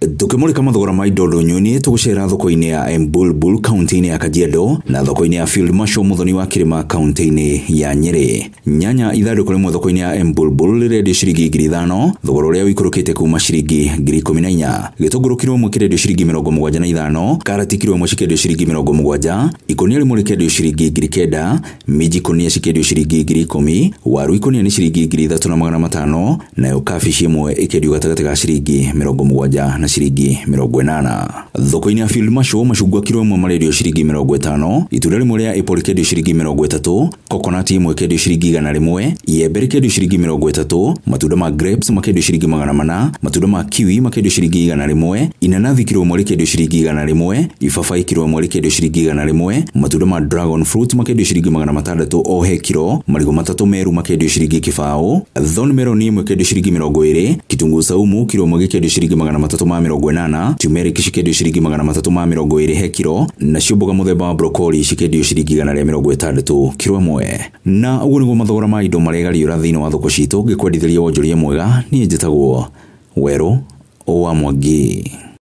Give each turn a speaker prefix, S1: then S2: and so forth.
S1: Tukimurika mathogora ma indo ndũnyũ-inĩ, tũgũcera thoko-inĩ ya Embulbul kaunti-inĩ ya Kajiado na thoko-inĩ ya Field Marshal Muthoni wa Kirima kaunti-inĩ ya Nyeri. Nyanya ithandũkũ rĩmwe thoko-inĩ ya Embulbul rĩrendio ciringi 5,000, thogora ũrĩa ũikũrũkĩte kuma ciringi 14,000. Gĩtũngũrũ kiro ĩmwe kĩrendio ciringi 75, karati kiro ĩmwe cikĩendio ciringi 70, ikũnia rĩmwe rĩkĩendio ciringi 9,000, minji ikũnia cikĩendio ciringi 10,000, waru ikũnia nĩ ciringi 3,500, nayo kabici ĩmwe ĩkĩendio gatagatĩ ga ciringi 70 na ciringi 80. Thoko-inĩ ya Field Marshal macungwa kiro ĩmwe marendio ciringi 50, itunda rĩmwe rĩa apple rĩkĩendio ciringi 30, coconut ĩmwe ĩkĩendio ciringi 100, iembe rĩkĩendio ciringi 30, matunda ma grapes makĩendio ciringi 400, matunda ma kiwi makĩendio ciringi 100, inanathi kiro ĩmwe rĩkĩendio ciringi 100, ibabaĩ kiro ĩmwe rĩkĩendio ciringi 100, matunda ma dragon fruit makĩendio ciringi 600 o he kiro, marigũ matatũ meru makĩendio ciringi 0, thorn melon ĩmwe ĩkĩendio ciringi 20, kitunguu saumu kiro ĩmwe gĩkĩendio ciringi 380, turmeric cikĩendio ciringi 320 he kiro, nacio mboga mũthemba wa broccoli cikĩendio ciringi 160 kiro ĩmwe. Na ũguo nĩguo mathogora ma indo maregariũra thĩinĩ wa thoko citũ. Ngĩkwendithĩria wonjoria mwega, niĩ njĩtagwo Werũ wa Mwangi.